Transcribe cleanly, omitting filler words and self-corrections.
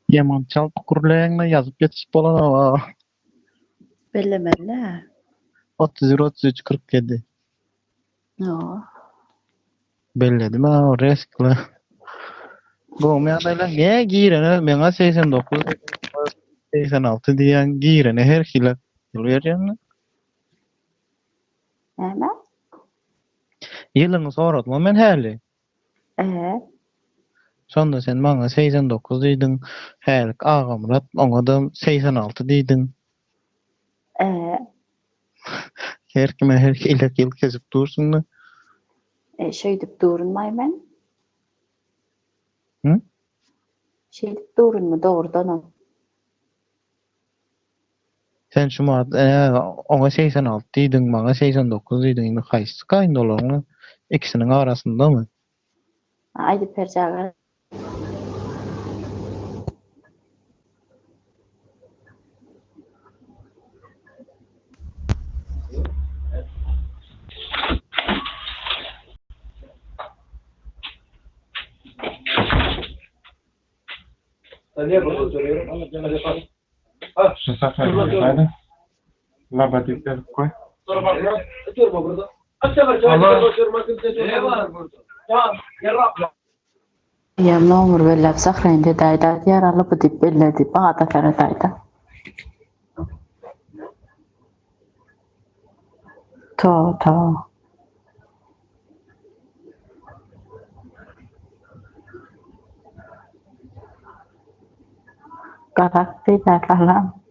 Ýaman çalt gürleýäňle ýazyp ýetişip bolanok-a. Bellemeli-dä. 31 33 47. Hawa. Belledim-ä o reskle. Gowymy ýagdaýlaň? Nä girene meňa 89 86 diýýäň girene her hili ýyl berýäňle. Näme? Ýylyňy soradym men häli. Ee. Şonda sen maňa 89 diýdiň, hälik Agamyrat oňa-da 86 diýdiň. Ee. Her kime her hili ýyl kesip dursuň-da. E, şeýdip durunmaý men. Hı? Şeýdip durunmy dogrudanam. Sen şu wagt oňa 86 diýdiň, maňa 89 diýdiň, indi haýsy kaýynda olaryň ikisiniň arasyndamy? Aýdyp berjäge. Şu sapar girseýdiň. Laba diýip ýazyp goý. Eýýäm nomer belläp sahraýyn edäýdä diýýär a lyby diýip belle diýip ada seredäýdä. To to. Gazak diýýär salam.